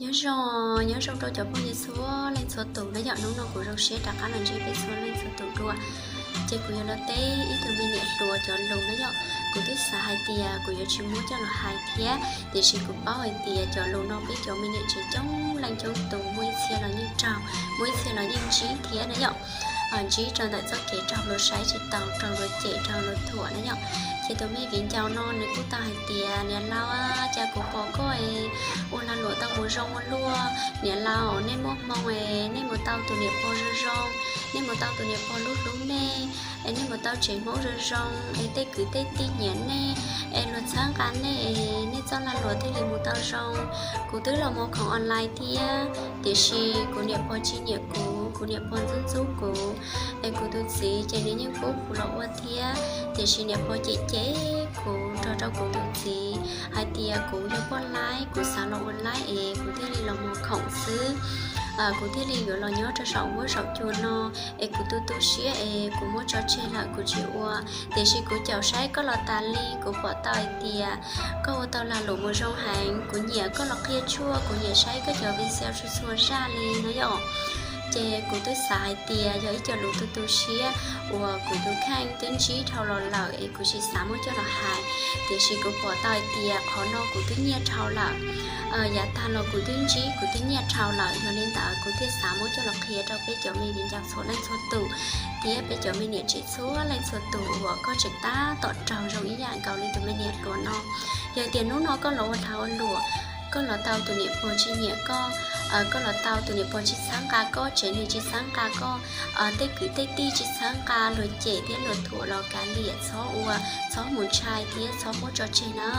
Nyob zoo, nyob zoo rau cov phooj ywg txhua leej txhua tus na yom. Hnub no kuv zoo siab rov qab los ntsib peb txhua leej txhua tus dua. Ces kuv yuav los teb ib tug me niam hluas cov lus na yom. Kuv twb xav hais tias kuv yuav tsis muab coj los hais thiab, tiam sis kuv paub hais tias cov lus no peb cov me niam tsev coob leej coob tus muaj ib txhia los yeej raug, muaj ib txhia los yeej ntsib thiab na yom. Ntsib rau ntawm txoj kev raug luag saib tsis taus, raug luag cem, raug luag thuam na yom. Ces tus me viv ncaus no nws kuj tau hais tias, niam laus, cas kuv pom koj es ua lag luam tau mus zoo ua luaj. Niam laus, nej muaj hmoo es nej mus tau tus niam pog zoo zoo, nej mus tau tus niam pog hlub hlub nej, es nej mus tau tsev Hmoob zoo zoo es tej kwv tej tij nyiam nej, es luag txhawb nqa nej es nej txoj lag luam thiaj li mus tau zoo. Kuv twb los mus khoom online thiab, tiam sis kuv niam pog tsis nyiam kuv, kuv niam pog ntxub ntxub kuv. Es kuv tus txiv ces nws yeej pub kuv los ua thiab, tiam sis niam pog cem cem kuv, nrog rau kuv tus txiv hais tias kuv yog poj laib, kuv xav los ua laib es kuv thiaj li los mus khoom xwb. Kuv thiaj li yuav los nyob rau saum huab saum cua no, es kuv tu tu siab es kuv muab tso tseg lawm kuv tsis ua. Tiam sis kuv caum saib koj los tas li, kuv pom tau hais tias koj ua tau lag luam mus zoo heev. Kuv nyiam koj los qhia tshuaj, kuv nyiam saib koj cov video txhua txhua zaj li no yom. Ces kuv twb xav hais tias yog ib co lus tu tu siab uas kuv tus kheej twb ntsib dhau los lawm es kuv tsis xav muab coj los hais. Tiam sis kuv pom tau hais tias qhov no kuv twb nyiaj dhau lawm, yav tag los kuv twb ntsib, kuv twb nyiaj dhau lawm. Yog li ntawd kuv thiaj xav muab coj los qhia rau peb cov me viv ncaus txhua leej txhua tus thiab peb cov me niam tsev txhua leej txhua tus uas koj tseem tab tom raug zoo ib yam nkaus li tus me niam hluas no. Yog tias hnub no koj los ua lag ua luam, koj los tau tus niam pog tsis nyiam koj, koj los tau tus niam pog tsis txhawb nqa koj, tsev neeg tsis txhawb nqa koj, tej kwv tej tij tsis txhawb nqa, luag cem thiab luag thuam los kav liam, txhob ua, txhob mus ntshai thiab txhob muab tso tseg na.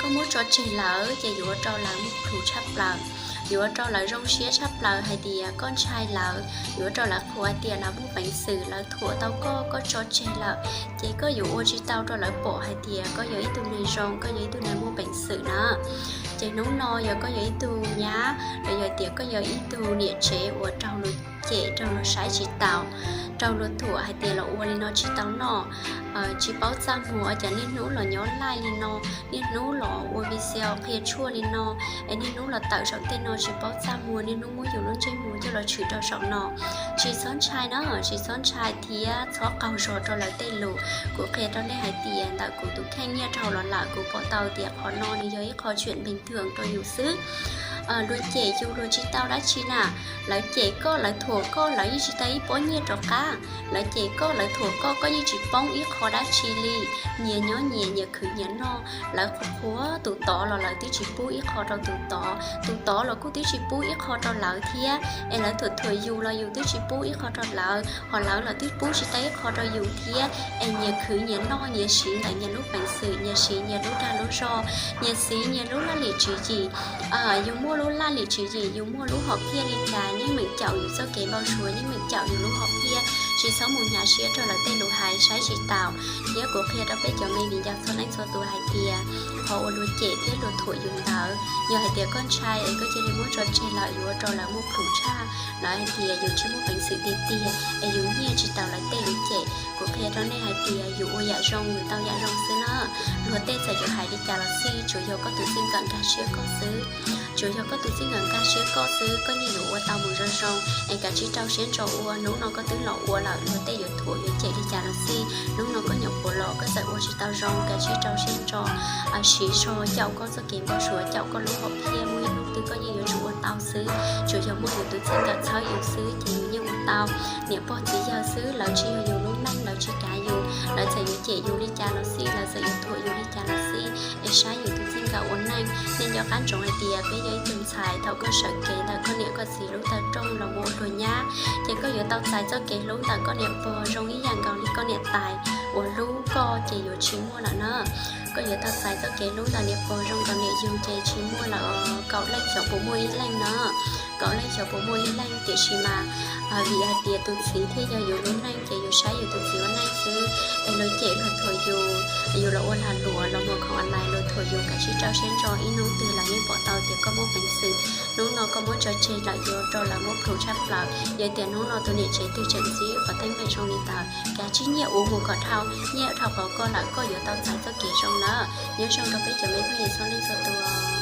Koj muab tso tseg lawm ces yuav ua rau lawv muaj plhus tshaj plaws, yuav ua rau lawv zoo siab tshaj plaws hais tias koj ntshai lawv, yuav ua rau lawv qhuas hais tias lawv muaj peev xwm, lawv thuam tau koj, koj tso tseg lawm, ces koj yuav ua tsis tau rau lawv pom hais tias koj yog ib tug neeg zoo, koj yog ib tug neeg muaj peev xwm na. Ces hnub no yog koj yog ib tug nyab los yog tias koj yog ib tug niam tsev uas raug luag cem, raug luag saib tsis taus, raug luag thuam hais tias los ua li no tsis tau noj, tsis paub txaj muag, cas niaj hnub los nyob live li no, niaj hnub los ua video qhia tshuaj li no, es niaj hnub los tawm saum tej no tsis paub txaj muag, niaj hnub muab yus lub ntsej muag coj los tshwm rau saum no. Tsis txhob ntshai na, tsis txhob ntshai thiab txhob qaug zog rau lawv tej lus. Kuv qhia rau nej hais tias ntawm kuv tus kheej nyiaj dhau los lawm, kuv pom tau tias qhov no nws yog ib qho tshwm npeeg twg rau yus xwb. Luag cem yus luag tsis tau dab tsi na, lawv cem koj lawv thuam koj lawv yeej tsis tau ib pob nyiaj rov qab. Lawv cem koj lawv thuam koj, koj yeej tsis poob ib qho dab tsi li. Nyias nyob nyias, nyias khwv nyias noj, lawv qhuas qhuas tus tod los lawv twb tsis pub ib qho rau tus tod, tus tod los kuj twb tsis pub ib qho rau lawv thiab. Es lawv thuam thuam yus los yus twb tsis pub ib qho rau lawv, ho lawv los twb pub tsis tau ib qho rau yus thiab. Es nyias khwv nyias noj, nyias siv ntawm nyias lub peev xwm, nyias siv nyias lub dag lub zog, nyias siv nyias lub laj lim tswv yim. Yus muaj lub laj lim tswv yim, yus muaj lub hom phiaj li cas, yeej meem caum yus txoj kev npau suav, yeej meem caum yus lub hom phiaj. Tsis txhob mus hnyav siab rau lawv tej lus hais saib tsis taus. Thiab kuv qhia rau peb cov me viv ncaus txhua leej txhua tus hais tias qhov uas luag cem thiab luag thuam yus ntawd, yog hais tias koj ntshai es koj cia li muab tso tseg lawm yuav ua rau lawv muaj plhus tshaj, lawv hais tias yus tsis muaj peev xwm tiag tiag es yus nyiaj tsis tau lawv tej lus cem. Kuv qhia rau nej hais tias yus ua yam zoo yus tau yam zoo xwb na. Luag tej txawm yuav hais li cas los xij, tsuas yog koj tus txij nkawm nkag siab koj xwb. Tsuas yog koj tus txij nkawm nkag siab koj xwb, koj yeej yuav ua tau mus zoo zoo. Es kav tsij rau siab ntso ua, hnub no koj twb los ua lawm, luag tej yuav thuam yuav cem li cas los xij, hnub no koj nyuam qhuav los koj txawm ua tsis tau zoo, kav tsij rau siab ntso, siv zog caum koj txoj kev npau suav, caum koj lub hom phiaj, muaj ib hnub twg koj yeej yuav tsum ua tau xwb. Tsuas yog muaj yus tus txij nkawm txhawb yus xwb ces yus yeej ua tau. Niam pog txiv yawg xwb, lawv tsis yog yus lub neej, lawv tsis kav yus, lawv txawm yuav cem yus li cas los xij, lawv txawm yuav thuam yus li cas los xij, es saib yus tus txij nkawm ua neej. Nej nco qab ntsoov hais tias peb yog ib tug ntxhais, thaum koj sawv kev ntawm koj niam koj txiv lub taw rooj los mus ua luag nyab, ces koj yuav tau txais txoj kev hlub ntawm koj niam pog zoo ib yam nkaus li koj niam tais uas hlub koj ces yuav tsis muaj lawm na. Koj yuav tau txais txoj kev hlub ntawm niam pog zoo nkaus niam yug ces tsis muaj lawm, kaum leej xyov puas muaj ib leej na. Kaum leej xyov puas muaj ib leej, tiam sis mas vim hais tias tus txiv thiaj yog yus lub neej ces yus saib yus tus txiv ua neej xwb. Es luag cem luag thuam yus, yus los ua lag luam los mus khoom online luag thuam yus, kav tsij rau siab ntso, ib hnub twg lawv yeej pom tau tias koj muaj peev xwm. Hnub no koj muab tso tseg lawm yuav ua rau lawv muaj plhus tshaj plaws. Yog tias hnub no tus niam tsev twg tseem ntsib qhov teeb meem zoo li ntawd, kav tsij nyiaj ua mus kom dhau, nyiaj dhau qhov koj lawm koj yuav tau txais txoj kev zoo na. Nyob zoo rau peb cov me phooj ywg txhua leej txhua tus.